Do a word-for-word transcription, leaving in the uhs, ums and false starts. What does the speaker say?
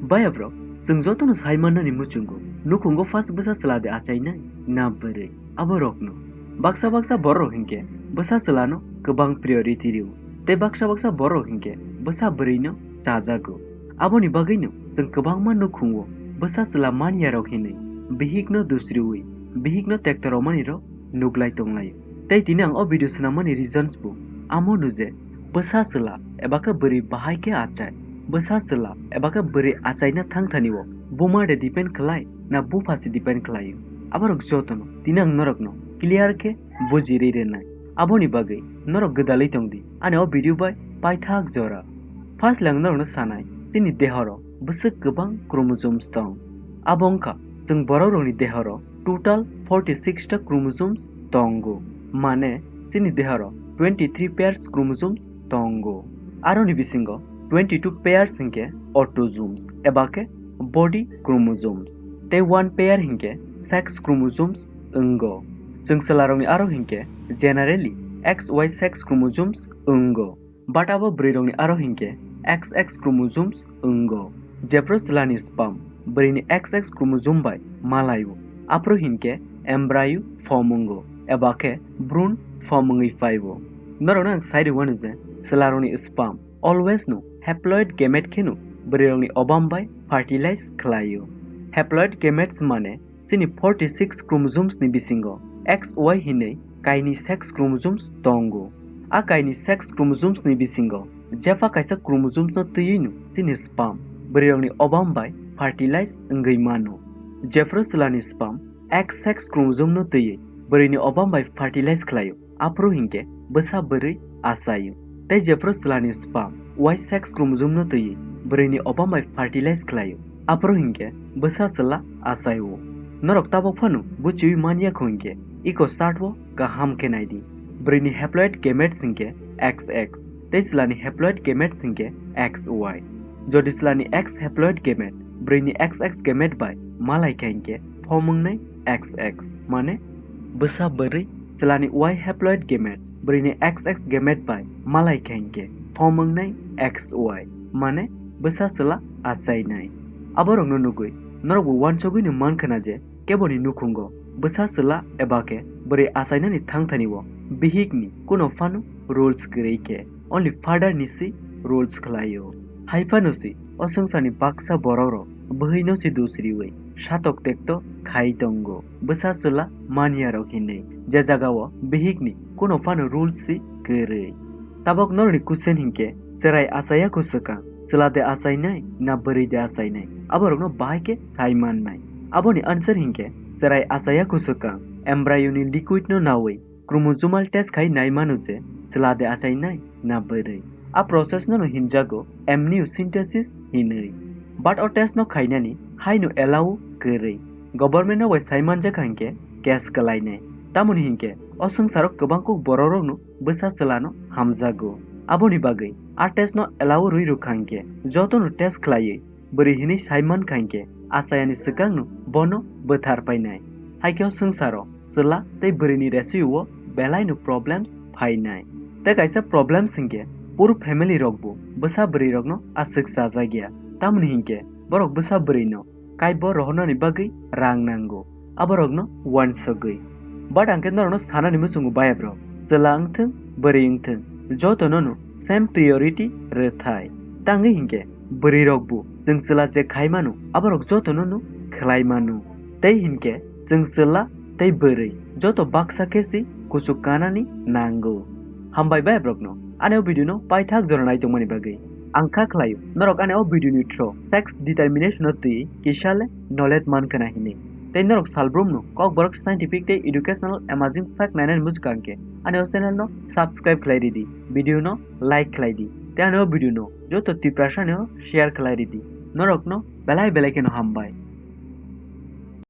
Bayabrok, chwng jotono sai mannani muchungo, nukhungo first bwsa chwla de achainai na bwrwi, aborokno. Baksa baksa bororok hinkhe bwsa chwlano kwbang priority rw-o, tei baksa baksa bororok hinkhe bwsa bwrwino chajago. Aboni bagwino chwng kwbangma nukhungo bwsa chwla manyarok hinwi bihikno dusriwi bihikno tekto rwmanirok nuklai tonglaio. Tei tini ang o video swnammani reasons bo amono je bwsa chwla eba khe bwrwi bahai khe achai. Bwsa chwla eba khe bwrwi achaina thangthani o buma de depend khlai na bupha se depend khlaio. Aborok jotono tini ang norokno clear khe bujirwi rwnai. Aboni bagwi norok gwdalwi tongdi ani o video bai paithak jora. First le ang norokno sanai, chini dehoro bwswk kwbang chromosomes tong. Abo wngkha chwng borokrokni dehoro total forty six ta chromosomes tongo. Mane chini dehoro twenty three pairs chromosomes tongo. Aroni bisingo twenty two pairs hinkhe autosomes eba khe body chromosomes, tei one pair hinkhe sex chromosomes wngo. Chwng chwlarokni aro hinkhe generally X Y sex chromosomes wngo. But abo bwrwirokni aro hinkhe X X chromosomes wngo. Jephru chwlani sperm bwrwini X X chromosome bai malaio, aphru hinkhe embryo form wngo eba khe bhrun form wngwi phaio. Norokno ang sai rwmano je chwlarokni sperm always no haploid gamete kheno bwrwirokni ovum bai fertilize khlaio. Haploid gametes mane chini forty six chromosomes ni bisingo X Y hinwi kaini sex chromosomes tongo. A kaini sex chromosomes ni bisingo jepha kaisa chromosomes no twiwi no chini sperm bwrwirokni ovum bai fertilize wngwi mano. Jephru chwlani sperm X sex chromosome no twiwi bwrwini ovum bai fertilize khlaio, aphru hinkhe bwsa bwrwi achaio. Tei jephru chwlani sperm Y sex chromosome no twiwi bwrwini ovum bai fertilize khlaio, aphru hinkhe bwsa chwla achaio. Norok tabok phano buchiwi manya kho hinkhe iko chart o kaham khe naidi. Bwrwini haploid gametes hinkhe X X, tei chwlani haploid gametes hinkhe X Y. Jodi chwlani X haploid gamete bwrwini X X gamete bai malai kha hinkhe form wngnai X X, mane bwsa bwrwi. Chwlani Y haploid gametes bwrwini X X gamete bai malai kha hinkhe form wngnai X Y, mane bwsa chwla achainai. Aborokno nugwi norokbo uansugwino man khna je keboni nukhungo bwsa chwla eba khe bwrwi achainani thangthani o bihikni kuno phano rules kwrwi khe only father ni se rules khlaio. Hai phano se o swngcharni baksa borokrok bwhwino se dusriwi satok tekto khai tongo bwsa chwla manyarok hinwi, je jagao bihikni kuno phano rules se kwrwi. Tabok norokni question hinkhe, chwrai achaiya kho swkang, chwla de achainai na bwrwi de achainai? Aborokno bahai khe sai mannai. Aboni answer hinkhe, chwrai achaiya kho swkang, embryo ni liquid no nawi chromosomal test khai nai mano je chwla de achainai na bwrwi. A process no hinjago amniocentesis hinwi. But o test no khainani haino allow kwrwi. Government no bai sai manjak hinkhe case kwlainai. Tamoni hinkhe o swngcharo kwbang kuk borokrokno bwsa chwlano hamjago. Aboni bagwi a test no allow rwi rwkha hinkhe jotono test khlaiwi bwrwi hinwi sai mankha hinkhe achayani swkangno bono bwthar painai. Haikhe o swngcharo chwla tei bwrwini resui o belaino problems phainai. Tei kaisa problems hinkhe poor family rokbo bwsa bwrwirokno aswk chajakya. Tamoni hinkhe borok bwsa bwrwino kaibo rohornani bagwi rang nango, aborokno uansugwi. But ang khe norokno sanani muchungo bayabrok, chwla wngthwng, bwrwi wngthwng, jotono no same priority rwthai. Tangwi hinkhe bwrwirokbo chwng chwla je khai mano, aborok jotono no khlai mano. Tei hinkhe chwng chwla tei bwrwi joto baksa khe se kuchuk kanani nango. Hambai bayabrokno ani o video no paithak jora nai tongmani bagwi. Ang kha khlaio norok ani o video ni through sex determination no twi kisa le knowledge man khna hinwi. Tei norok salbrumno Kokborok scientific tei educational amazing fact nainani muchukang khe ani o channel no subscribe khlai ridi, video no like khlai di, tei ani o video no joto Tiprasa no share khlai ridi. Norokno belai belai kheno hambai.